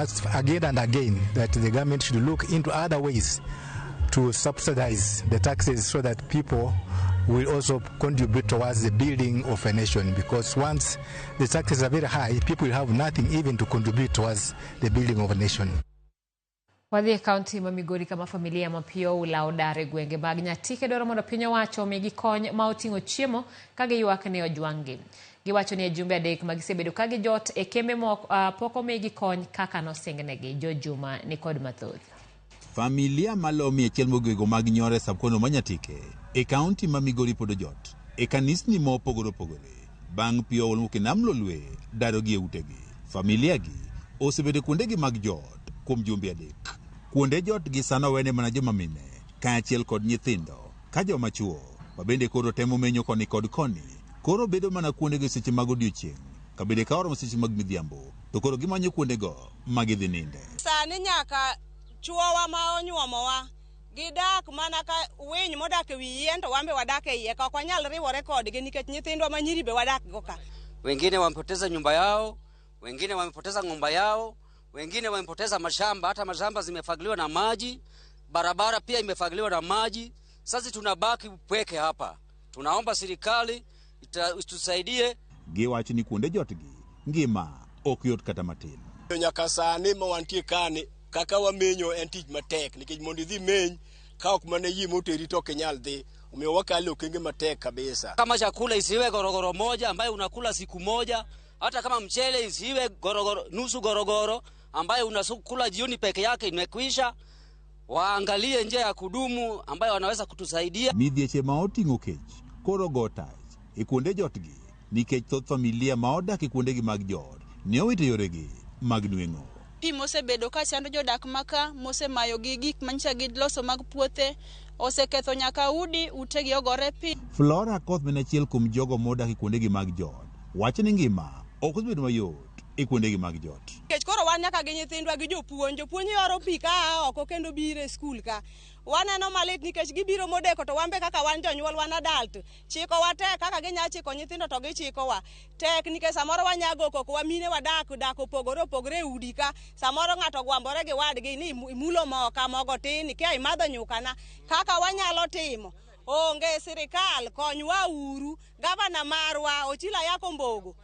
asked again and again that the government should look into other ways to subsidize the taxes so that people will also contribute towards the building of a nation, because once the taxes are very high, people will have nothing even to contribute towards the building of a nation. Wadhi e kaunti ma Migori kama familia ma pi oula odar e gwenge mag Nyatike dwaro mondo piny owacho omigi kony ma oting'o chiemo ka giywak ni ojwang'gi. Giwacho ni e jumbe adek ma gisebedo ka gijot e kembe moko pok omigi kony kaka nosingnegi. Jo Juma ni kod mathoth. Familia malo 190 mag Nyore subcounty ma Nyatike e kaunti ma Migori pod ojot e kanisni ma opogore opogore bang' pi oula mowuok e nam Lolwe darogi e utegi. Familia gi osebedo kuondegi mag jot kuom jumbe adek. Kuonde jot gi sano owene mana joma mine kaachiel kod nyithindo ka joma chuo ma bende koro temo menyo koni kod koni koro bedo mana kuondego seche mag odiochieng' ka bende ka oromo seche mag midhiambo to koro gimanyo kuondego ma gidhi ninde. Sani nyaka chuowa ma onyuomowa gidak mana ka winy modak e wi yien to wan be wadak e iye ka ok wanyal riwore kodgi nikech nyithindwa ma nyiri be wadak go ka. Wengine wamepoteza nyumba yao, wengine wamepoteza ng'ombe yao, wengine wamepoteza mashamba, hata mashamba zimefagiliwa na maji, barabara pia imefagiliwa na maji. Sasa tunabaki upweke hapa. Tunaomba serikali itusaidie. Giwacho ni kuonde jotgi ngima ok yot kata matin. Nyaka sani ma wantie kani kaka wamenyo en tich matek nikech mondo idhi meny ka ok mana yie moteri to ok inyal dhi, omiyo wakalo e okenge matek kabisa. Kama chakula isiwe gorogoro moja ambayo unakula siku moja, hata kama mchele isiwe gorogoro, nusu gorogoro ambayo unakula jioni peke yake imekwisha. Waangalie njia ya kudumu ambayo wanaweza kutusaidia. Midhieche ma oting'o kech koro go tach e kuonde jotgi nikech thoth familia ma odak e kuondegi mag jot ne owito yoregi mag nweng'o. Pi mosebedo ka chando jodak maka, mosemayogi gik manyicha giloso mag puothe, oseketho nyaka udi, utegi ogore pi. Flora Akoth en achiel kuom jogo modak e kuondegi mag jot wacho ni ngima ok osebedo mayot e kuondegi mag jot. Nikech koro wan nyaka gi nyithindwa gi jopuonj, jopuonj yoro pi ka a oko kendo biro e skul ka. Waneno malit nikech gibiro modeko to wan be kaka wan jonyuol wan adult, chikowa tek kaka ginya chiko nyithindo to gichikowa. Tek nikech samoro wanya go koko wa mine wadak dak opogore opogore e udi ka, samoro ng'ato gwambore gi wadgi ni imulo moka, mogo tin, ikia imadho nyukana. Kaka wanyalo timo, onge sirikal konywa uru, gavana marwa Ochilo Ayako Mbogo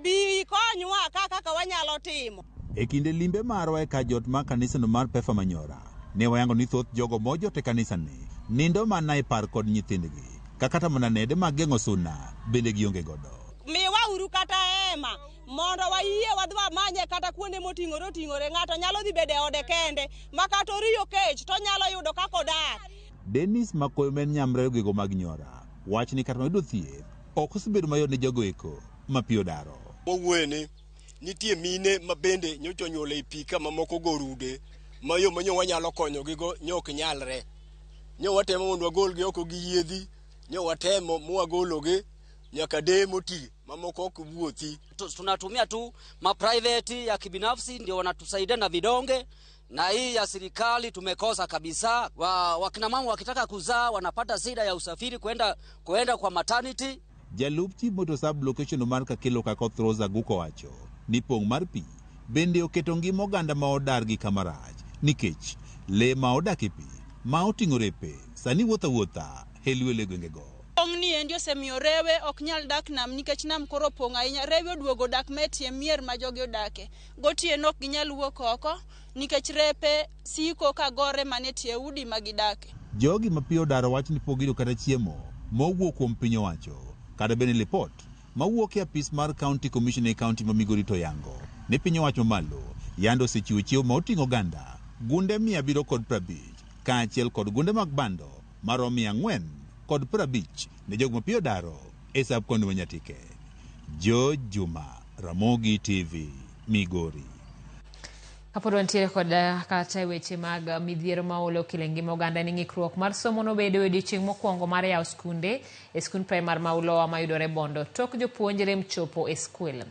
bi konywa ka kaka wanyalo timo. E kinde limbe marwa e kar jot mar kanisano mar Pefa Manyora, ne wayango ni thoth jogo mojot e kanisani nindo mana e par kod nyithindgi, ka kata mana nede mag geng'o suna bende gionge godo. Miwa uru kata hema mondo wayie wadhi wamanye kata kuonde moting'ore oting'ore. Ng'ato nyalo dhi bedo e ode kende ma kata oriyo kech to onyalo yudo kaka odak. Dennis Makoyo ma en nyamrero gigo mag Nyora wach ni kata yudo thieth ok osebedo mayot ne jogo eko ma pi odaro. Wawuoye ni nitie mine ma bende nyocha onyuol ei pi ka mamoko go rude ma yo ma nyo wanyalo konyogigo nyo ok nyalre. Nyo watemo mondo wagolgi oko gi yiedhi, nyo watemo mwagologi nyaka deye moti mamoko ok wuothi. Tunatumia tu ma private ya kibinafsi ndio wanatusaidia na vidonge, na hii ya serikali tumekosa kabisa. Wakina mama wakitaka kuzaa wanapata shida ya usafiri kwenda kwa maternity. Jalup chief moto sub location mar Kakelo Kakoth Rosa Guko wacho ni pong' mar pi bende oketo ngima oganda ma odar gi kama rach nikech le ma odak e pi ma oting'o repe sani wuotho awuotha e liel e gwengego. Pong' ni endi osemiyo rewe ok nyal dak nam nikech nam koro opong' ahinya. Rewe oduogo dak ma e tie mier ma jogi odake. Gotieno ok ginyal wuok oko nikech repe siko ka gore mana e tie udi ma gidake. Jogi ma pi odaro wach ni pok giyudo kata chiemo mowuok kuom piny owacho kata bende lipot mawuok e apis mar County Commissioner e kaunti ma Migori to yango ni piny owacho malo yando osechiwo chiemo ma oting'o oganda gunde 750 kaachiel kod gunde mag bando maromo 450 ne jogo ma pi odaro e sub county ma Nyatike. George Juma, Ramogi TV, Migori. Kapod wantiere kod kata e weche mag midhiero ma olo kile ngima oganda ni ng'ikruok mar somo nobedo e odiochieng' mokwongo mar yawo skunde e skund primar ma Ulowa mayudore Bondo tok jopuonjre mchopo e skul.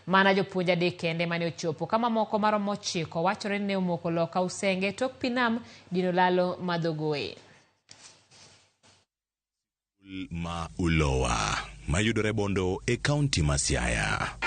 Mana jopuonj adek kende mane ochopo ka mamoko maromo 9 wachore ni ne omoko loka Usenge tok pi nam dino lalo madhogoe. Ma Ulowa mayudore Bondo e kaunti ma Siaya.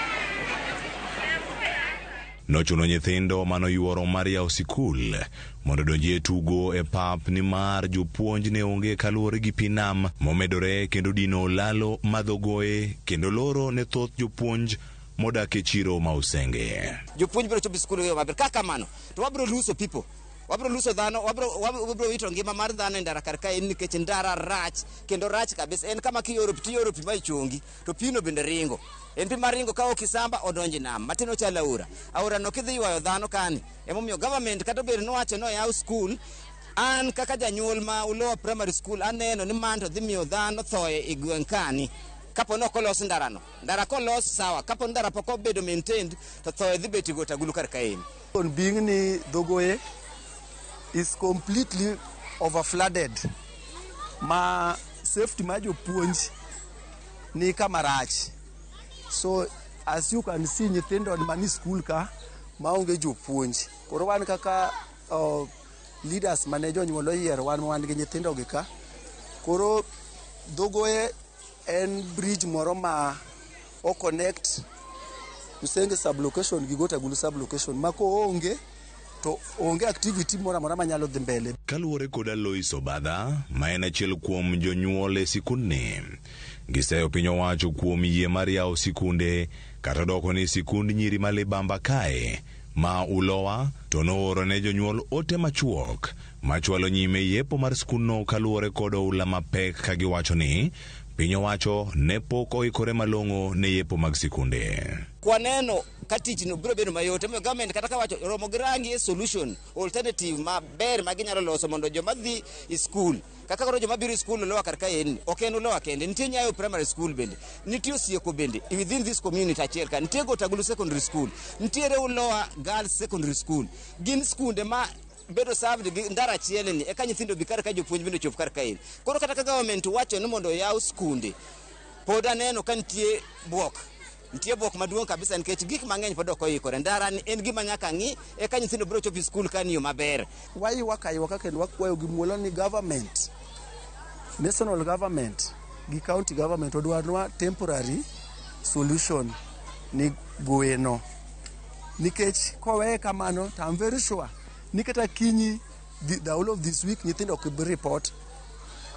Nochuno nyithindo manoyuoro mar yawo sikul mondo odonji e tugo e pap nimar jopuonj ne onge kaluwore gi pi nam momedore kendo dino olalo madhogoe kendo loro ne thoth jopuonj modak e chiro ma Usenge. Jopuonj biro chopo e skul e yo maber. Kaka kamano, to wabiro luso people. Wabiro luso dhano, wabiro wito ngima mar dhano e ndara kar kae nikech ndara rach kendo rach kabisa. En kama kioro pi tioro pi ma ichongi to pino bende ringo. En pi maringo ka ok isamba odonjo e nam. Matin ochalo aora. Aora no kidhi ywayo dhano kani. Emomiyo government kata obedo ni owacho ni oyaw skul, an kaka janyuol ma Ulowa Primary School aneno ni man to dhi miyo dhano thoe e gweng' kani. Kapo ni ok olos ndarano. Ndara kolos sawa, kapo ni ndara pok obedo maintained to thoe dhi bet e got agulu kar kaeni. On being ni Dhogoe is completely overflooded ma safety mar jopuonj ni kama rach. So as you can see nyithindo mani school ka maonge jopuonj. Koro wan kaka leaders mane jonyuol oyiero wan gi nyithindo gi ka. Koro Dhogoe en bridge moro ma o connect Usenge sub-location gi Gotagulu sub-location ma koonge to onge activity moro amora manyalo dhi mbele. Kaluwore kod Alois Obadha, ma en achiel kuom jonyuol e sikundni, giseyo piny owacho kuom yie mar yawo sikunde kata doko ni sikund nyiri ma libamba kae ma Ulowa to nooro ne jonyuol ote machuok machwalo nyime yepo mar skundno kaluwore kod oula mapek ka giwacho ni piny owacho ne pok oikore malong'o ne yepo mag sikunde. Kwaneno ka tijno biro bedo mayot, emomiyo government kata kawacho romo gi rangi solution alternative maber ma ginyalo loso mondo joma dhi e skul kaka koro joma biro e skul Ulowa kar kaeni ok en Ulowa kende, nitie Nyayo Primary School bende, nitie Osieko bende within this community achiel ka, nitie Gotagulu Secondary School, nitiere Ulowa Girls Secondary School. Gin skunde ma bedo served gi ndara achiel ni eka nyithindo bi kar ka jopuonj bende ochop kar kaeni. Koro kata ka government wacho ni mondo oyaw skunde, pod aneno ka nitie buok. Nitie buok maduong' kabisa nikech gik mang'eny pod ok oikore. Ndara ni en gima nyaka ng'i eka nyithindo biro chopo e skul ka ni yo maber. Waywak aywaka kendo wakwayo gi muolo ni government, national government gi county government odwarnwa temporary solution ni gweno. Nikech koweye kamano to I'm very sure ni kata kinyi the whole of this week nyithindo ok bi report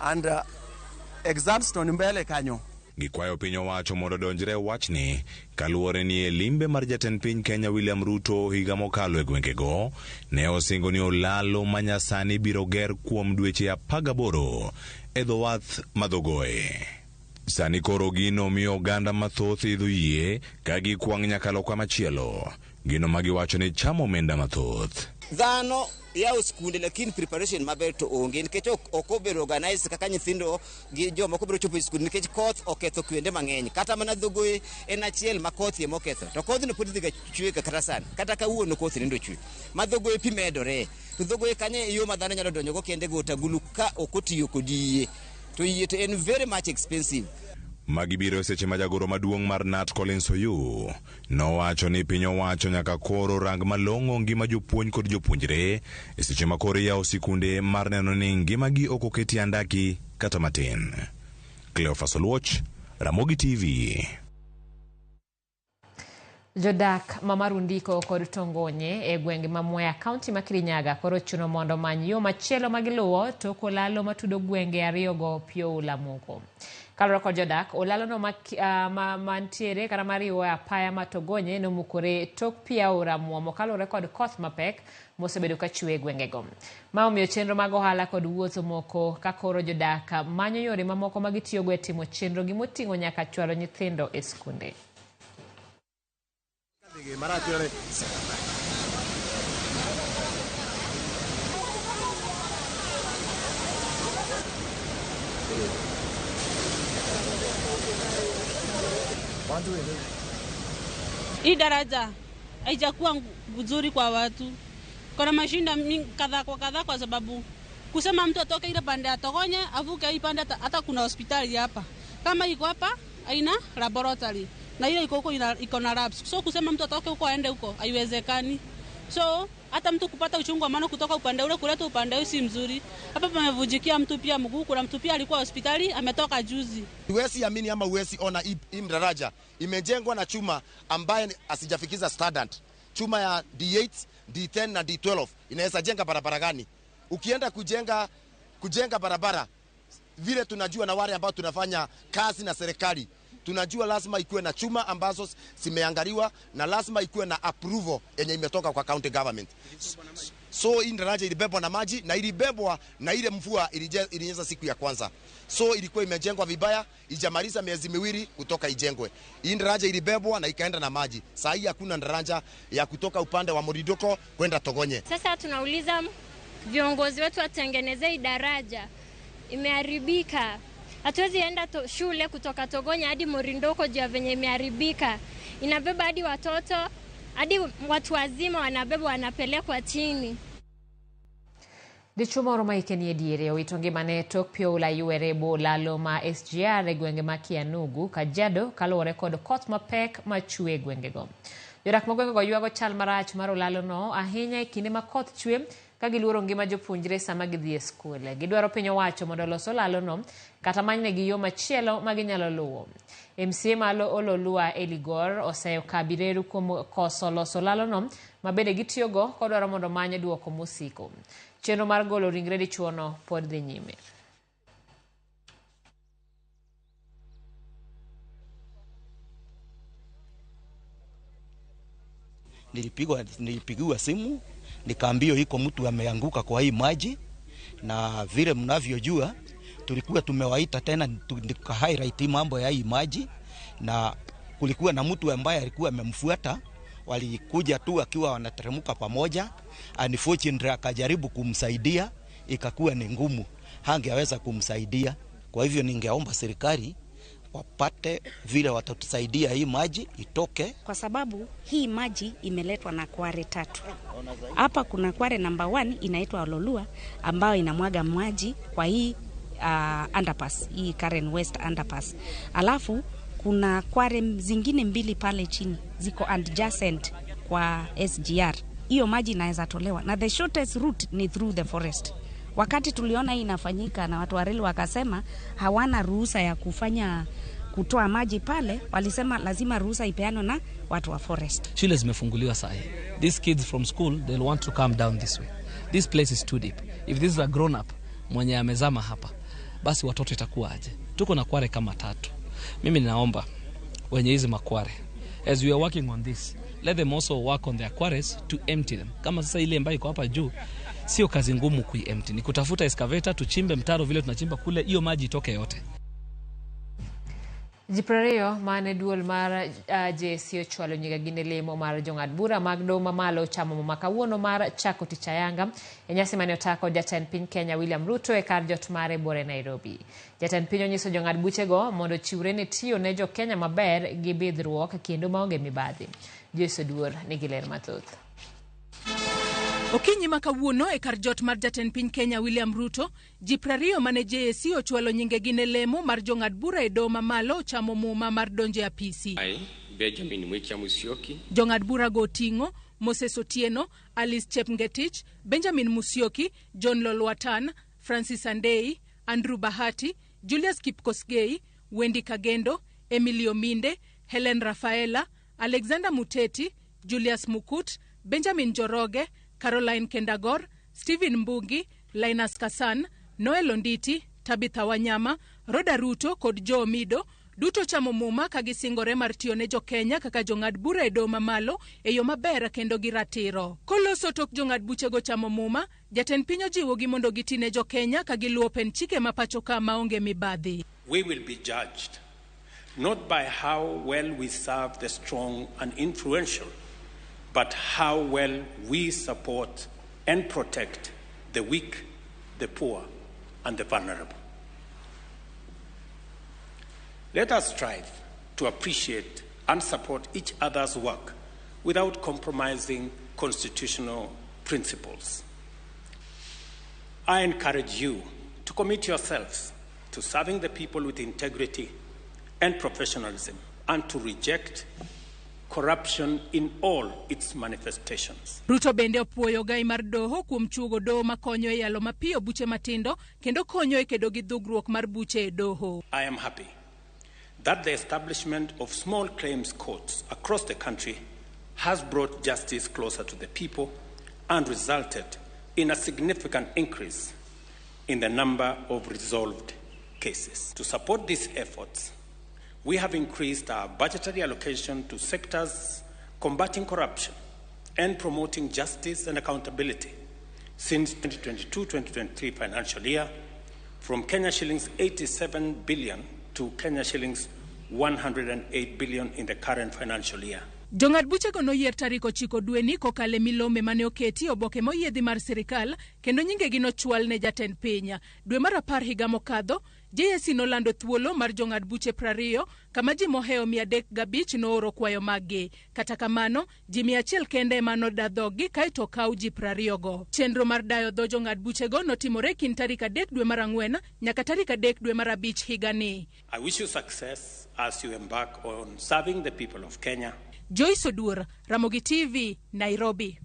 and exams to ni mbele kanyo. Gikwayo piny owacho mondo odonjre e wachni kaluwore ni e limbe mar jatend piny Kenya William Ruto higa mokalo e gwengego ne osingo ni olalo manyasani biro ger kuom dweche 18 e dho wath madhogoe. Sani koro gino miyo oganda mathoth idho yie ka gikwang' nyaka loka machielo. Gino ma giwacho ni chamo omenda mathoth. Dhano yawo skunde lakini preparation maber to onge nikech ok obedo organized kaka nyithindo gi jomoko biro chopo e skul nikech koth oketho kuonde mang'eny. Kata mana Dhogoe en achiel ma koth ema oketho. To kodhno pod dhiga chwe kata sani. Kata kawuono koth nindo chwe. Ma Dhogoe pi medore. To Dhogoe kanyo e yo ma dhano nyalo donjogo kende Gotagulu ka ok otiyo kod yie. To yie to en very much expensive. Magi biro e seche ma jagoro maduong' mar KNUT Collins Oyu nowacho ni piny owacho nyaka koro rang malong'o ngima jopuonj kod jopuonjre e seche ma koro iyawo sikunde mar neno ni ngimagi ok oketi andaki kata matin. Cleophas Oluoch, Ramogi TV. Jodak ma Marundiko kod Tongonye e gwenge ma Mwea kaunti ma Kirinyaga koro chuno mondo omany yo machielo ma giluwo tok olalo matudo gwenge ariyogo pi oula moko. Kaluwore kod jodak, olalo no mantiere kata mariwo e apaya ma Togonye nomukore tok pi aora muomo kaluwore kod koth mapek mosebedo ka chwe e gwengego. Ma omiyo chenro mag ohala kod wuoth omoko ka koro jodak manyo yore mamoko ma gitiyogo e timo chenro gi moting'o nyaka chwalo nyithindo e skunde. Hii daraja haijakuwa nzuri kwa watu. Kuna mashinda kadhaa kwa kadhaa, kwa sababu kusema mtu atoke ile pande ya Togonye avuke hii pande, hata kuna hospitali hapa kama iko hapa haina laboratory na ile iko huko iko na labs, so kusema mtu atoke huko aende huko haiwezekani. So hata mtu kupata uchungu wa mano kutoka upande ule kuleta upande huu si mzuri. Hapa pamevujikia mtu pia mguu, kuna mtu pia alikuwa hospitali ametoka juzi. Huwezi amini ama huwezi ona hii daraja imejengwa na chuma ambaye asijafikiza standard. Chuma ya D8, D10 na D12 inaweza jenga barabara gani? Ukienda kujenga barabara vile tunajua na wale ambao tunafanya kazi na serikali, tunajua lazima ikuwe na chuma ambazo zimeangaliwa na lazima ikuwe na approval yenye imetoka kwa county government. So hii daraja ilibebwa na maji na ilibebwa na ile mvua ilinyesha siku ya kwanza. So ilikuwa imejengwa vibaya, ijamaliza miezi miwili kutoka ijengwe. Hii daraja ilibebwa na ikaenda na maji. Saa hii hakuna daraja ya kutoka upande wa Moridoko kwenda Togonye. Sasa tunauliza viongozi wetu watengeneze daraja. Imeharibika. Hatuwezi enda shule kutoka Togonya hadi Morindoko juu ya venye imeharibika. Inabeba hadi watoto, hadi watu wazima wanabeba wanapelekwa chini. Dichuo moro ma hike nie diere owito ngimane tok pi oula ywere e lalo ma SGR e gwenge ma Kianugu, Kajiado kaluwore kod koth mapek machwe e gwengego. Jodak ma gwengego ywago chal marach mar olalo no ahinya e kinde ma koth chwe ka giluoro ngima jopuonjre sama gidhi e skul. Gidwaro piny owacho mondo olos olalo no kata manynegi yo machielo ma ginyalo luwo. MCA ma Ololua Eligor oseyo kambi reru kuom koso loso olalo no ma bende gitiyogo kodwaro mondo omany duoko mosiko. Chenro mar golo ringre dichuono pod dhi nyime. Nilipigiwa simu nikaambiwa iko mtu ameanguka kwa hii maji, na vile mnavyojua tulikuwa tumewaita tena tuka highlight mambo ya hii maji, na kulikuwa na mtu ambaye alikuwa amemfuata, walikuja tu akiwa wanateremka pamoja. Unfortunately akajaribu kumsaidia, ikakuwa ni ngumu, hangeweza kumsaidia. Kwa hivyo ningeomba serikali wapate vile watatusaidia hii maji itoke, kwa sababu hii maji imeletwa na quarry tatu. Hapa kuna quarry number 1 inaitwa Ololua ambayo inamwaga maji kwa hii underpass, hii Karen West underpass. Alafu kuna quarry zingine mbili pale chini ziko adjacent kwa SGR. Hiyo maji inaweza tolewa na the shortest route ni through the forest. Wakati tuliona hii inafanyika na watu wa reli wakasema hawana ruhusa ya kufanya kutoa maji pale, walisema lazima ruhusa ipeanwe na watu wa forest. Shule zimefunguliwa sahi. These kids from school, they'll want to come down this way. This place is too deep. If this is a grown up mwenye amezama hapa, basi watoto itakuwa aje? Tuko na quarry kama tatu. Mimi ninaomba wenye hizi maquarry, as we are working on this, let them also work on their quarries to empty them. Kama sasa ile ambayo iko hapa juu, sio kazi ngumu kui-empty, ni kutafuta excavator tuchimbe mtaro vile tunachimba kule, hiyo maji itoke yote. Ji 20 mane duol mar JSC ochwalo nyingegi ne lemo mar jong'ad bura mag doho mamalo chamo muma kawuono mar chako tich ayanga e nyasi mane ota kod jatend piny Kenya William Ruto e kar jot mare buore Nairobi. Jatend piny onyiso jong'ad buchego mondo ochiwre ne tiyo ne jokenya maber gi bidhruok kendo maonge mibadhi. Joyce Oduor nigi ler mathoth. Okinyi ma kawuono e kar jot mar jatend piny Kenya William Ruto, ji 20 mane JSC ochwalo nyingegi ne lemo mar jong'ad bura e doho mamalo ochamo muma mar donjo e apisi. I, Benjamin Mwicha Musyoki, Jong'ad burago oting'o Moses Otieno, Alice Chepngetich, Benjamin Musyoki, John Lolwatan, Francis Andei, Andrew Bahati, Julius Kipkosgei, Wendy Kagendo, Emily Ominde, Helen Rafaela, Alexander Muteti, Julius Mukut, Benjamin Njoroge, Caroline Kendagor, Stephen Mbugi, Linus Kasan, Noel Onditi, Tabitha Wanyama, Roda Ruto kod Joe Omido duto chamo muma ka gisingore mar tiyo ne jokenya kaka jong'ad bura e doho mamalo e yo maber kendo gi ratiro. Koloso tok jong'ad buchego chamo muma, jatend piny ojiwogi mondo giti ne jokenya ka giluwo pend chike ma pacho ka maonge mibadhi. We will be judged not by how well we serve the strong and influential, but how well we support and protect the weak, the poor, and the vulnerable. Let us strive to appreciate and support each other's work without compromising constitutional principles. I encourage you to commit yourselves to serving the people with integrity and professionalism and to reject corruption in all its manifestations. Ruto bende opuoyo gai mar doho kuom chuogo doho makonyo e yalo mapiyo buche matindo kendo konyo e kedo gi dhugruok mar buche e doho. I am happy that the establishment of small claims courts across the country has brought justice closer to the people and resulted in a significant increase in the number of resolved cases. To support these efforts, we have increased our budgetary allocation to sectors combating corruption and promoting justice and accountability since 2022-2023 financial year from Kenya shillings 87 billion to Kenya shillings 108 billion in the current financial year. Jong'ad buchego noyier tarik 9 dweni kokalo e milome mane oketi oboke moyiedhi mar sirikal kendo nyingegi nochwal ne jatend piny. Dwe mar 10 higa mokadho, JSC nolando thuolo mar jong'ad buche 20 kama ji mohewo 305 nooro kwayo maggi. Kata kamano, ji 100 kende ema noda dhoggi kaeto okaw ji 20 go. Chenro mar dayo dho jong'ad buchego notimore kind tarik 3 dwe mar 4 nyaka tarik 3 dwe mar 5 higani. I wish you success as you embark on serving the people of Kenya. Joyce Oduor, Ramogi TV, Nairobi.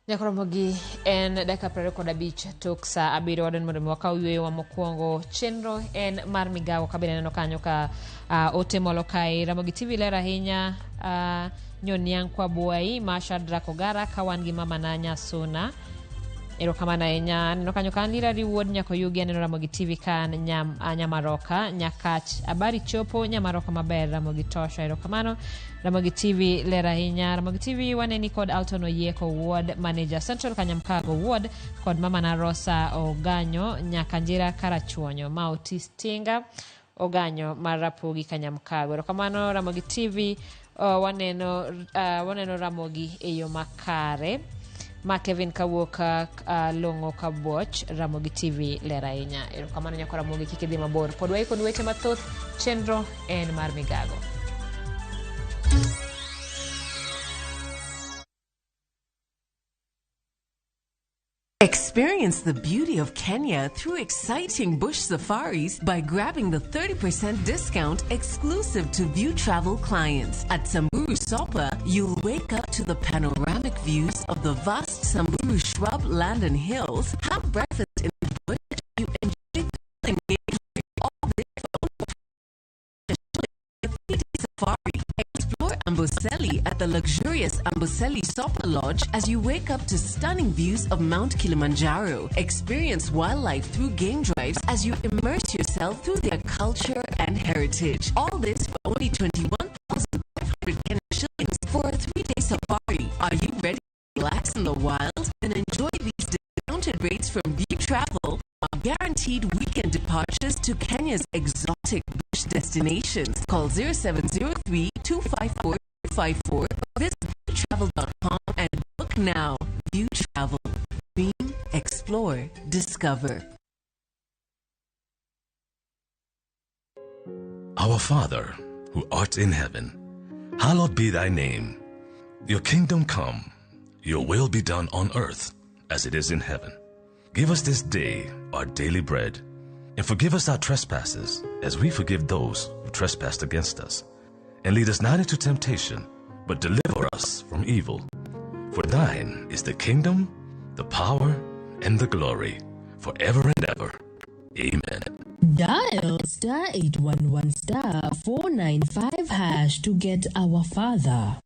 Nyakoromogi en dakika 25 tok saa 7 wadwani mondo mi wakaw yueyo mokwongo. Chenro en mar migawo kabende aneno kanyo ka ote molo kae. Ramogi TV ler ahinya nyoniang' kwa Bwai ma Shadrack Ogara ka wan gi mama na Nyasuna. Erokamano ahinya. Aneno kanyo ka Nirari wuod Nyakoyugi aneno Ramogi TV ka Nyamaroka Nyakach. Habari chopo Nyamaroka maber Ramogi tosha. Erokamano. Ramogi TV ler ahinya. Ramogi TV waneni kod Alton Oyieko Ward Manager Central Kanyamkago Ward kod mama na Rosa Oganyo Nyakanjira Karachuonyo ma Otis Tinga Oganyo mar Rapogi Kanyamkago. Erokamano Ramogi TV waneno Ramogi e yo makare. Ma Kevin kawuok Long'o Kabuoch Ramogi TV ler ahinya. Erokamano nyako Ramogi kik idhi mabor. Pod waikoni weche mathoth. Chenro en mar migago. Experience the beauty of Kenya through exciting bush safaris by grabbing the 30% discount exclusive to View Travel clients. At Samburu Sopa, you'll wake up to the panoramic views of the vast Samburu shrub land and hills, have breakfast in the bush, you enjoy thrilling games all day safari. Explore Amboseli at the luxurious Amboseli Sopa Lodge as you wake up to stunning views of Mount Kilimanjaro. Experience wildlife through game drives as you immerse yourself through their culture and heritage. All this for only 21,500 Kenya shillings for a 3-day safari. Are you ready to relax in the wild? Then enjoy these discounted rates from View Travel. Guaranteed weekend departures to Kenya's exotic bush destinations. Call 0703 254 254 or visit viewtravel.com and book now. View Travel. Dream, explore, discover. Our Father, who art in heaven, hallowed be thy name. Your kingdom come, your will be done on earth as it is in heaven. Give us this day our daily bread, and forgive us our trespasses as we forgive those who trespass against us. And lead us not into temptation, but deliver us from evil. For thine is the kingdom, the power, and the glory, forever and ever. Amen. Dial star 811 star 495 hash to get our father.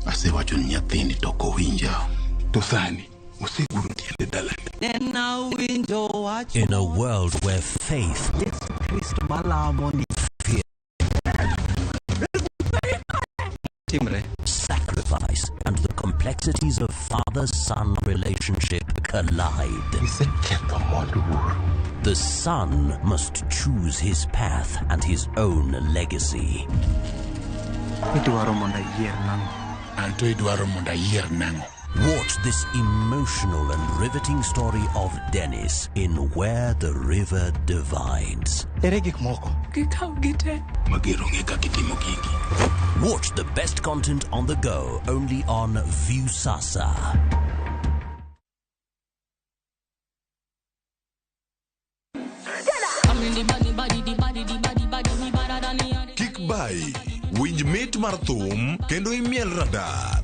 Asewacho ni nyathini to ok owinja. To sani oseguro tiende dalane. In a world where faith, fear, sacrifice, and the complexities of father-son relationship collide. The son must choose his path and his own legacy. Idwaro mondo ayier nang'o? Anto idwaro mondo ayier nang'o? Watch this emotional and riveting story of Dennis in Where the River Divides. Ere gik moko? Gikaw gite. Mager ong'e kaka itimo gigi. Watch the best content on the go only on Viusasa. Kik bai, winj mit mar thum kendo imiel radar.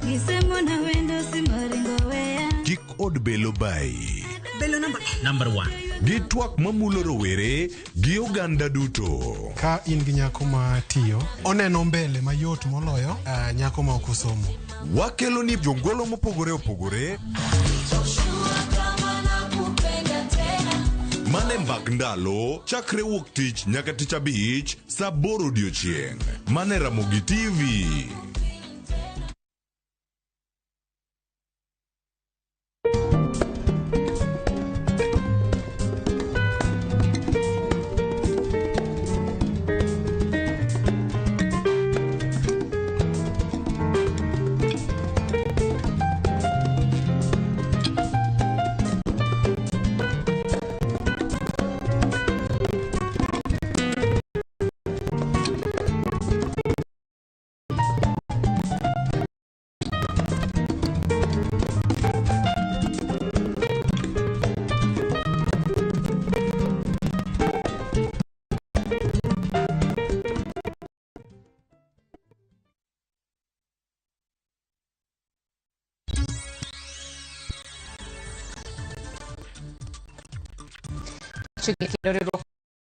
Kik od belo bai. Belo number Number 1. Gi twak mamulo rowere gi oganda duto. Ka in gi nyako ma tiyo, oneno mbele mayot moloyo nyako ma ok osomo. Wakelo ni jongolo mopogore opogore. Mane mbak ndalo chakre wuok tich nyaka tich abich saa aboro odiochieng'. Mane Ramogi TV. Chiegni kendo riwruok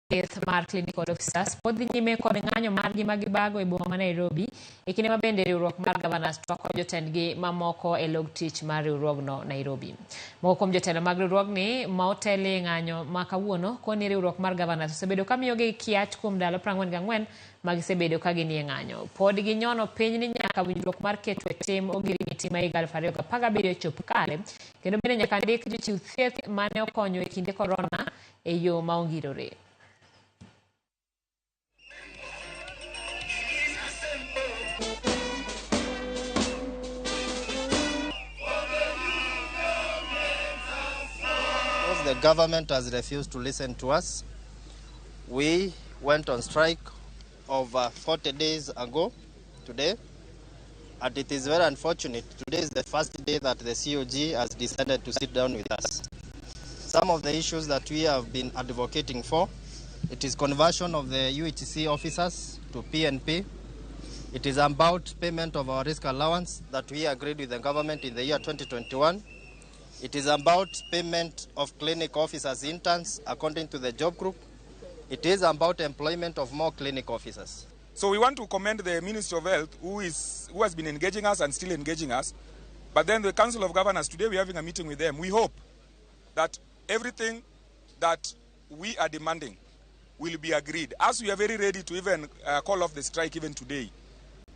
thieth mar clinical officers pod dhi nyime kod ng'anyo margi ma gibago e boma ma Nairobi e kinde ma bende riwruok mar governors twako jotendgi mamoko e log tich mar riwruogno Nairobi. Moko kuom jotelo mag riwruogni ma otelie ng'anyo ma kawuono koni riwruok mar governors osebedo ka miyogi kiach kuom ndalo 44 ma gisebedo ka ginie ng'anyo. Pod ginyono piny ni nyaka winjruok mar keto e tim ogirimiti ma higa 2017 chop kare kendo bende nyaka ndik jochiw thieth mane okonyo e kinde korona e yo ma ongirore. Because the government has refused to listen to us, we went on strike over 40 days ago today, and it is very unfortunate. Today is the first day that the COG has decided to sit down with us. Some of the issues that we have been advocating for, it is conversion of the UHC officers to PNP. It is about payment of our risk allowance that we agreed with the government in the year 2021. It is about payment of clinic officers interns according to the job group. It is about employment of more clinic officers. So we want to commend the Ministry of Health who has been engaging us and still engaging us. But then the Council of Governors, today we are having a meeting with them. We hope that everything that we are demanding will be agreed. As we are very ready to even call off the strike even today,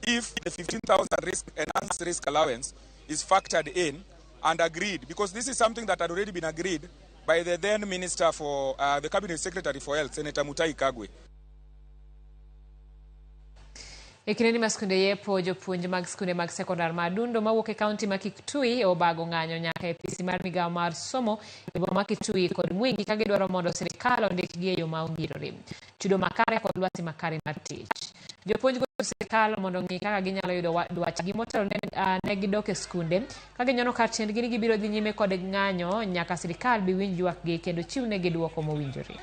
if the 15,000 risk enhanced risk allowance is factored in and agreed, because this is something that had already been agreed by the then Minister for the Cabinet Secretary for Health, Senator Mutahi Kagwe. E kindeni ma skunde yepo, jopuonj mag skunde mag sekondar ma Adundo mawuok e kaunti ma Kitui obago ng'anyo nyaka e apisi mar migawo mar somo e boma ma Kitui kod Mwingi ka gidwaro mondo sirikal ondikgi e yo ma ongirore, chudo makare kod lwasi makare mar tich. Jopuonj go sirikal mondo ong'i kaka ginyalo yudo dwachgi motelo ne gidok e skunde ka ginyono kar tiendgi ni gibiro dhi nyime kod ng'anyo nyaka sirikal bi winj ywakgi kendo chiwnegi dwoko mowinjore.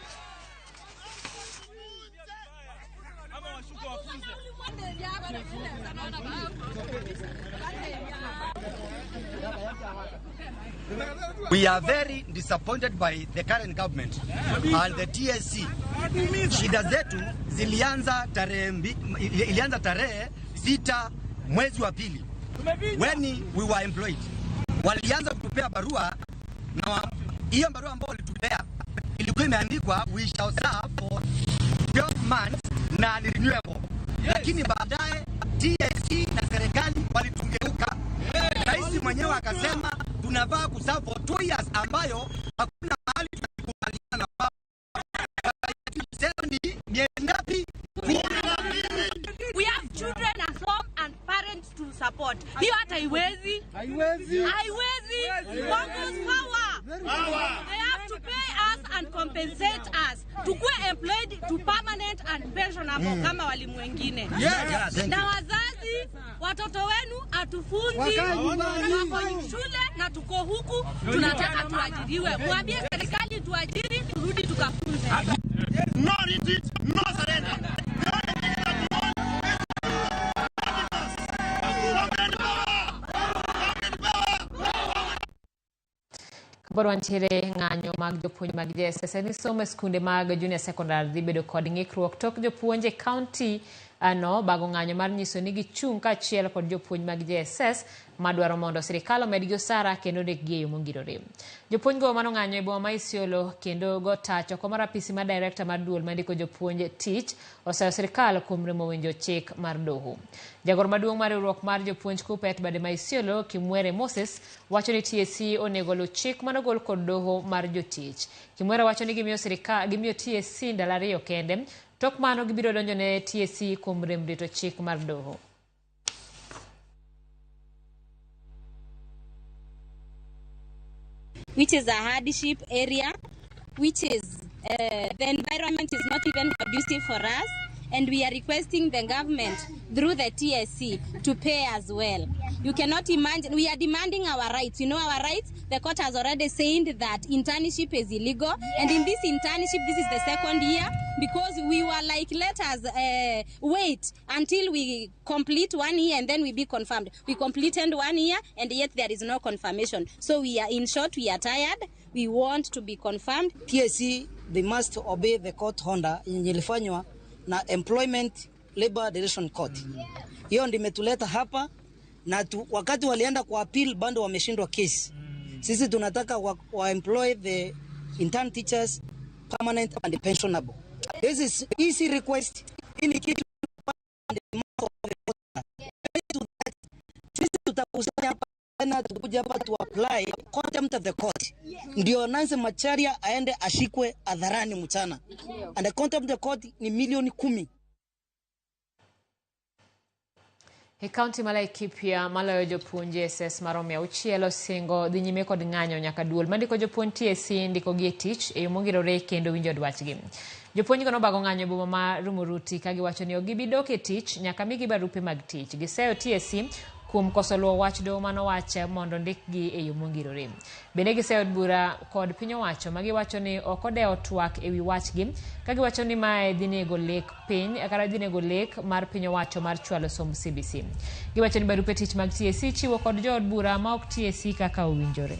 We are very disappointed by the current government and the TSC. Shida zetu zilianza tarehe 6 mwezi wa pili when we were employed. Walianza kutupea barua, na hiyo barua ambayo walitupea ilikuwa imeandikwa we shall serve for 12 months na ni renewable. Lakini baadaye TSC na serikali walitungeuka. Rais mwenyewe akasema tunavaa kuserve for 2 years ambayo hakuna mahali tulikubaliana na wao. Miezi ngapi? We have children at home and parents to support. Hiyo hata haiwezi. Haiwezi. Haiwezi. Workers power. They have to pay us and compensate us. Tukue employed to permanent and pensionable kama walimu wengine. Yes. Na wazazi, watoto wenu atufunzi, wako shule na tuko huku, tunataka tuajiriwe. Mwambie serikali tuajiri, turudi tukafunze. No retreat, no surrender. Kapod wantiere ng'anyo mag jopuonj mag JSS ni somo e skunde mag junior secondary dhi bedo kod ng'ikruok tok jopuonj e kaunti ano bago ng'anyo mar nyiso ni gichung' kaachiel kod jopuonj mag JSS madwaro mondo sirikal omedgi osara kendo ndikgi e yo mongirore. Jopuonj go mano ng'anyo e boma ma Isiolo kendo go tach oko mar apisi mar director mar duol mandiko jopuonj tich osayo sirikal kuom remo winjo chik mar doho. Jagoro maduong' mar riwruok mar jopuonj KUPPET bade ma Isiolo Kimwere Moses wacho ni TSC onego luw chik manogol kod doho mar jotich. Kimwere wacho ni gimiyo sirikal gimiyo TSC ndalo ariyo kende tok mano gibiro donjo ne TSC kuom rem rito chik mar doho. Which is a hardship area, which is the environment is not even conducive for us, and we are requesting the government through the TSC to pay as well. You cannot imagine, we are demanding our rights. You know our rights? The court has already said that internship is illegal, and in this internship, this is the second year, because we were like, let us wait until we complete 1 year and then we be confirmed. We completed 1 year and yet there is no confirmation. So we are, in short, we are tired. We want to be confirmed. TSC, they must obey the court order yenye ilifanywa na Employment Labor Relation Court. Hiyo ndio imetuleta hapa na wakati walienda kwa appeal bado wameshindwa kesi. Sisi tunataka wa employ the intern teachers permanent and pensionable. This is easy request. Ini kitu sisi tutakusanya hapa tena tukuja hapa to apply contempt of the court. Ndio Nancy Macharia aende ashikwe hadharani mchana. And the contempt of the court ni milioni 10. E kaunti ma Laikipia maloyo jopuonj JSS maromo 6 osingo dhi nyime kod ng'anyo nyaka duol mandiko jopuonj TSC ndiko gi e tich e yo mongirore kendo winjo dwachgi. Jopuonj go nobago ng'anyo e boma ma Rumuruti ka giwacho ni ok gibi dok e tich nyaka migi barupe mag tich. Giseyo TSC kuom koso luwo wach doho manowach mondo ndikgi e yo mongirore. Bende giseyo od bura kod piny owacho ma giwacho ni ok odewo twak ewi wachgi ka giwacho ni mae dhi nego lek piny kata dhi nego lek mar piny owacho mar chwalo somb CBC. Giwacho ni barupe tich mag TSC chiwo kod jood bura ma ok TSC kaka owinjore.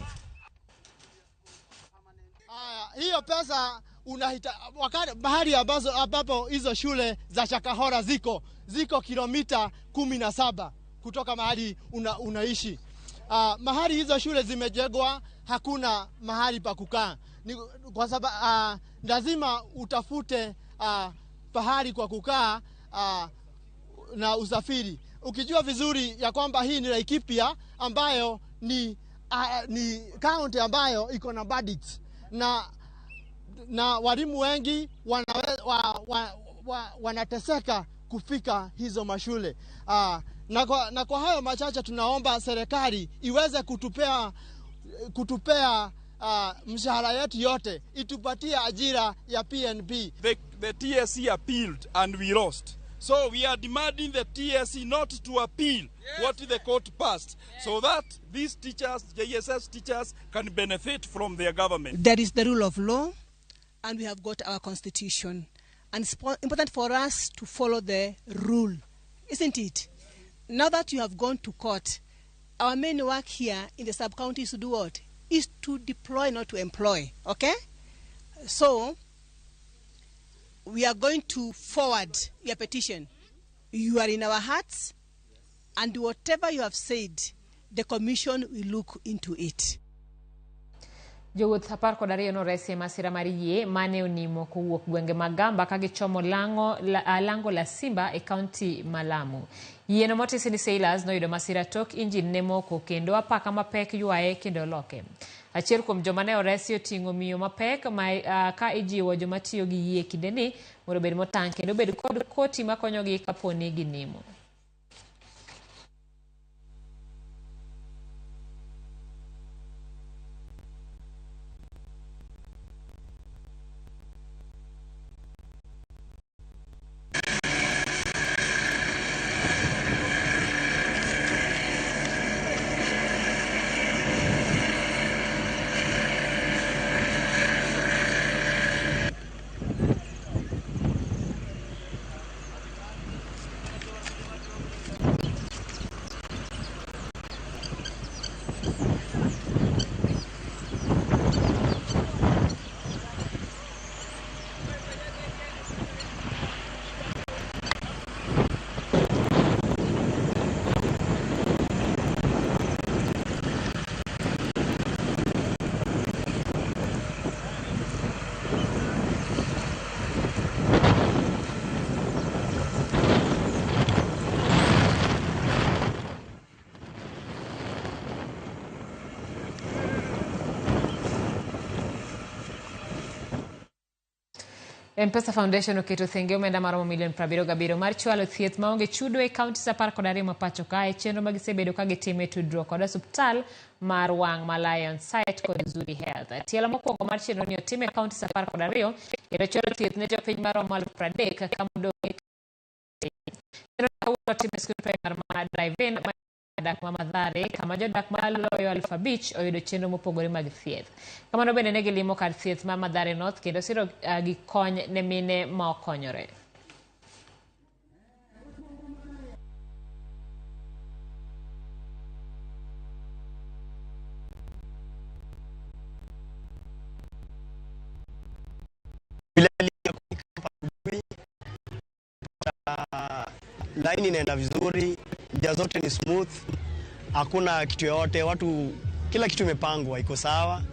Hiyo pesa unahita wakati mahali ambazo ambapo hizo shule za Shakahora ziko kilomita 17 kutoka mahali unaishi. Mahali hizo shule zimejengwa hakuna mahali pa kukaa. Kwa sababu lazima utafute pahali kwa kukaa na usafiri. Ukijua vizuri ya kwamba hii ni Laikipia ambayo ni county ambayo iko na bandits na walimu wengi wanateseka kufika hizo mashule. Na kwa hayo machache tunaomba serikali iweze kutupea mshahara yetu yote, itupatie ajira ya PNB. The TSC appealed and we lost. So we are demanding the TSC not to appeal what the court passed, so that these teachers, JSS teachers, can benefit from their government. There is the rule of law and we have got our constitution. And it's important for us to follow the rule, isn't it? Now that you have gone to court, our main work here in the sub-county is to do what? Is to deploy, not to employ, okay? So, we are going to forward your petition. You are in our hearts, and whatever you have said, the commission will look into it. Jowuoth 12 noresi e masira mar yie mane onimo kowuok gwenge mag Gamba ka gichomo Lango la Simba e kaunti ma Lamu. Yieno motisi ni Sailors noyudo masira tok injin ne moko kendo apaka mapek ywaye kendo loke. Achiel kuom joma ne oresi oting'o miyo mapek ka ijiwo joma tiyo gi yie kindeni mondo obed motang' kendo obed kod koti makonyogi kapo ni ginimo. M-Pesa Foundation oketo thenge omenda maromo milion 77 mar chwalo thieth maonge chudo e kaunti 12 ma pacho kae, chenro ma gisebedo ka gitimo e tudruok kod osiptal mar wang' ma Lion Sight kod Zuri Health. Tielo mokwongo mar chenro ni otim e kaunti 12 kendo chwalo thieth ne jopiny maromo 30,000 kama odong' chenro kawuono otim e skund primar ma Drive-In dak ma Mathare kama jodak maloyo 5,000 oyudo chenro mopogore mag thieth. Kamano bende ne gilimo kar thieth ma Mathare North kendo siro gi kony ne mine ma okonyore. Laini inaenda vizuri, njia zote ni smooth, hakuna kitu yoyote, watu kila kitu imepangwa iko sawa.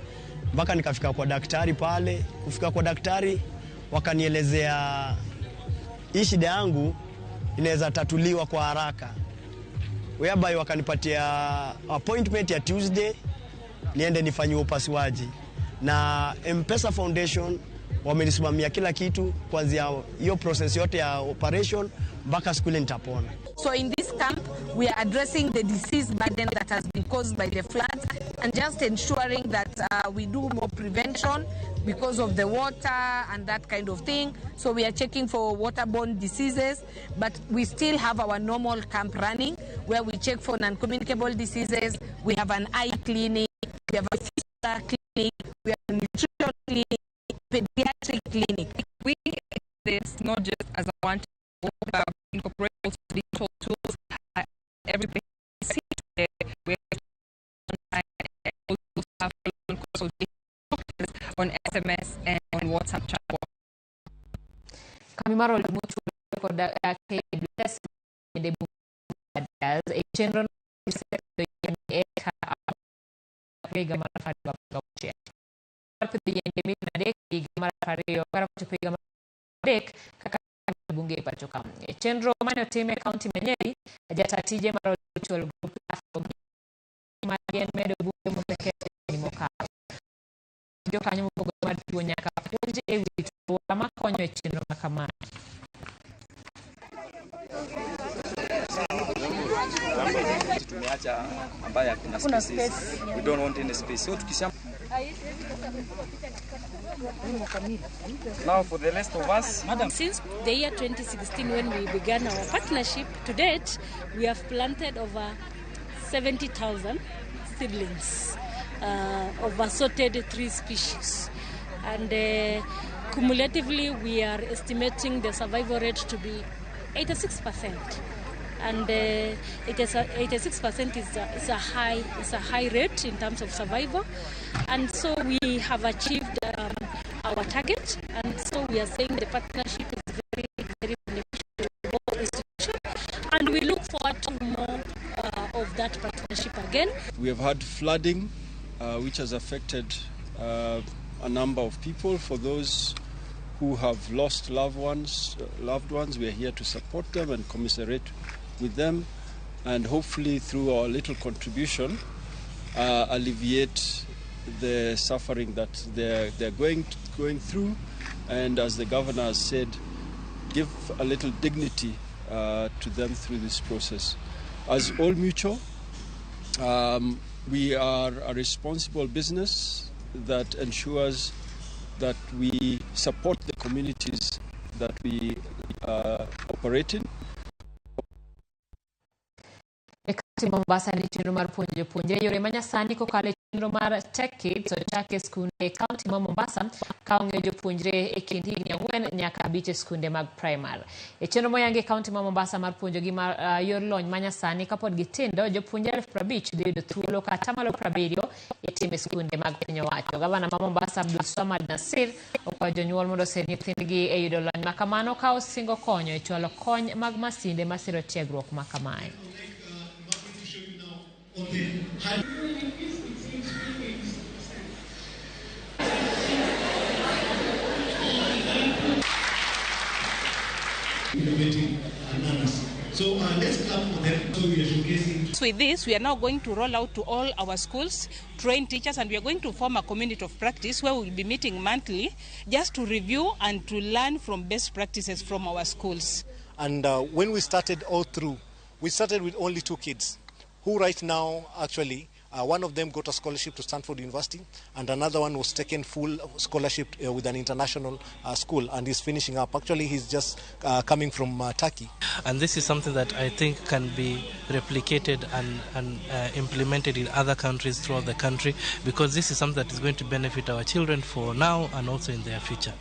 Mpaka nikafika kwa daktari pale. Kufika kwa daktari wakanielezea hii shida yangu inaweza tatuliwa kwa haraka, whereby wakanipatia appointment ya Tuesday niende nifanyiwe upasuaji. Na M-Pesa Foundation wamenisimamia kila kitu kuanzia hiyo process yote ya operation mpaka siku ile nitapona. So in this camp we are addressing the disease burden that has been caused by the floods and just ensuring that we do more prevention because of the water and that kind of thing. So we are checking for waterborne diseases, but we still have our normal camp running where we check for non-communicable diseases. We have an eye clinic, we have a fistula clinic, we have a nutrition clinic, pediatric clinic. We this not just as a one tool, but incorporate also digital tools. Everybody sees today. We also have consultation on SMS and on WhatsApp chat. Kambi mar od mutuo kod KWS bende e chenro eka higa mar 2016. Mar pidho yiende milion 3 higa mar 20 kar higa mar 3 kaka bunge e pacho ka. E chenro mane otim e kaunti ma Nyeri, jata tije mar Old Mutual Group mar yien medo bunge moseketh higni mokalo. Jokanyo mopogore mar chiwo nyaka puonj e wi rito alwora makonyo e chenro ma kamae. Tumeacha ambaye hakuna spaces. We don't want any space. So tukisha Now for the rest of us, madam. Since the year 2016 when we began our partnership to date, we have planted over 70,000 seedlings of assorted tree species. And cumulatively, we are estimating the survival rate to be 86%. And 86% is a high rate in terms of survival, and so we have achieved our target. And so we are saying the partnership is very, very beneficial to both institutions, and we look forward to more of that partnership again. We have had flooding, which has affected a number of people. For those who have lost loved ones, we are here to support them and commiserate with them, and hopefully through our little contribution alleviate the suffering that they're going through, and as the governor has said, give a little dignity to them through this process. As Old Mutual, we are a responsible business that ensures that we support the communities that we operate in. E kaunti ma Mombasa ni chenro mar puonjo jopuonjre yore manyasani kokalo e chenro mar Tech Kids ochak e skunde e kaunti ma Mombasa ka ong'iyo jopuonjre e kind higni 4 nyaka 5 e skunde mag primar. E chenro moyangi e kaunti ma Mombasa mar puonjogi mar yor lony manyasani kapod gitindo, jopuonjre 50,000 dhi yudo thuolo kata malo 70 e timo e skunde mag piny owacho. Gavana ma Mombasa Abdul Swamad Nasir okwayo jonyuol mondo oser nyithindgi e yudo lony makamano ka osingo konyo e chwalo kony mag masinde masiro tiegruok makamae. Innovating learners. So let's clap for them. So we are With this, we are now going to roll out to all our schools, train teachers, and we are going to form a community of practice where we will be meeting monthly just to review and to learn from best practices from our schools. And when we started all through, we started with only 2 kids who right now actually, one of them got a scholarship to Stanford University and another one was taken full scholarship with an international school and is finishing up. Actually, he's just coming from Turkey. And this is something that I think can be replicated and implemented in other countries throughout the country, because this is something that is going to benefit our children for now and also in their future.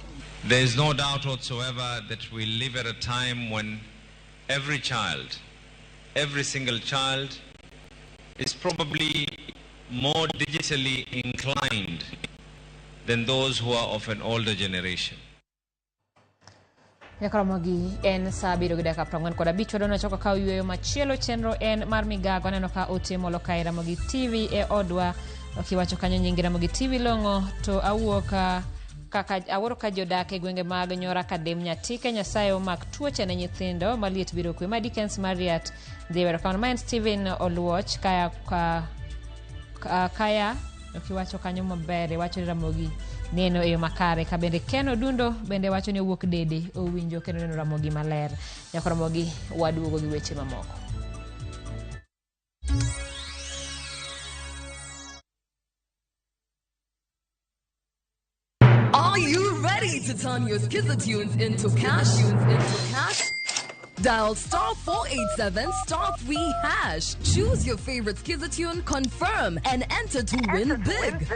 There is no doubt whatsoever that we live at a time when every child, every single child, is probably more digitally inclined than those who are of an older generation. Nyakaramogi en saa 7:45 wadwa chako ka yweyo machielo chenro en mar migago aneno ka ote molo kae Ramogi TV e odwa okiwacho kanyo nying Ramogi TV long'o to awuok kaka awuoro ka jodak e gwenge mag Nyora Kadem Nyatike Nyasaye omak tuoche ne nyithindo maliet biro kwe ma Dickens Mariat dhi wero kamano. Ma en Steven Oluoch kaya kaya okiwacho kanyo maber wacho ni Ramogi neno e yo makare ka bende Ken Odundo bende wacho ni owuok dede owinjo kendo neno Ramogi maler. Nyako Ramogi waduogo gi weche mamoko. Are you ready to turn your Skiza tunes into cash? Dial *487 *3#. Choose your favorite Skiza tune, confirm, and enter to win big.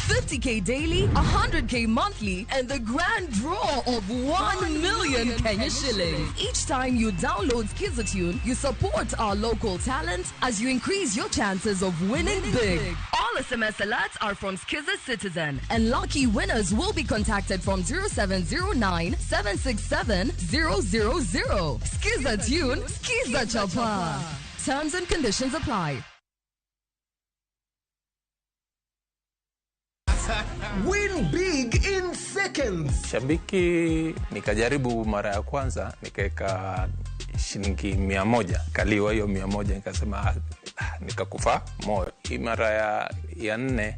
50K daily, 100K monthly, and the grand draw of 1 million Kenya shillings. Each time you download Skiza tune, you support our local talent as you increase your chances of winning big. All SMS alerts are from Skiza Citizen, and lucky winners will be contacted from 0709 767 000. Skiza tune, Skiza Chapa. Terms and conditions apply. Win big in seconds. Shabiki nikajaribu mara ya kwanza nikaweka shilingi 100, kaliwa hiyo 100 nikasema nikakufa moyo. Hii mara ya nne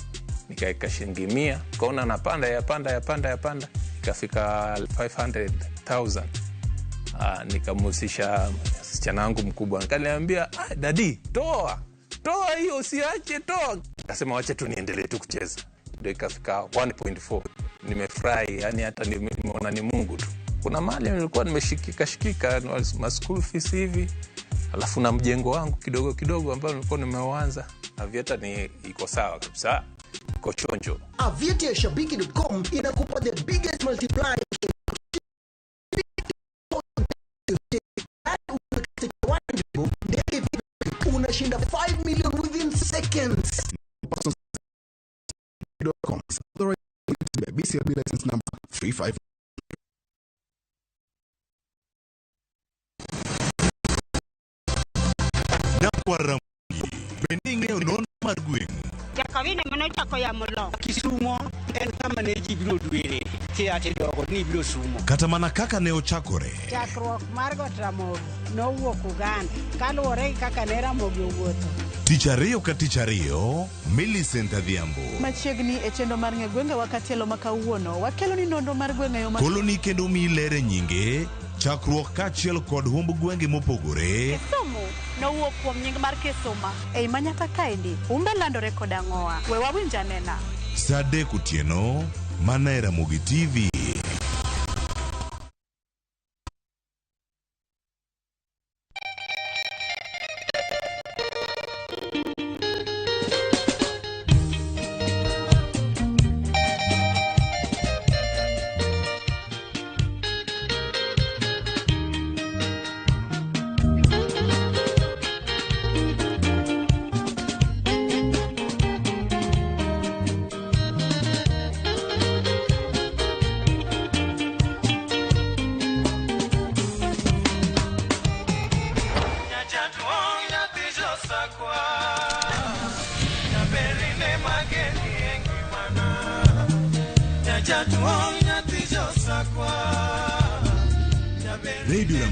nikaweka shilingi 100, kaona napanda yapanda ikafika 500,000. Nikamhusisha msichana wangu mkubwa, nikaniambia daddy toa hiyo usiache toa. Akasema wacha tu niendelee tu kucheza, ndio ikafika 1.4. Nimefurahi, yani hata nimeona ni Mungu tu. Kuna mali nilikuwa nimeshikika ma school fees hivi, alafu na mjengo wangu kidogo kidogo ambao nilikuwa nimeuanza. Aviator ni iko sawa kabisa, iko chonjo. Aviator shabiki.com inakupa the biggest multiplier. Unashinda 5 million within seconds. BCLB license number 35. Nyakwar Ramogi bende ing'eyo nonro mar gweng'? Jakawino manochako yamo lo. Kisumo en kama ne ji biro dwere theatre dogo ni biro sumo. Kata mana kaka ne ochakore. Chakruok mar got Ramogi nowuok Uganda kaluwore gi kaka ne Ramogi owuotho. Tich ariyo ka tich ariyo, Millicent Adhiambo. Machiegni e chenro mar ng'e gwenge wa katielo ma kawuono, wakelo ni nonro mar gwenge yo ma Koloni kendo miyi lere nyinge, chakruok kaachiel kod humb gwenge mopogore. Kisumu nowuok kuom nying mar Kisuma. Ei manyaka kaendi, humbe landore kod ang'owa. We wawinj anena. Saa 3 otieno, mana e Ramogi TV. Radio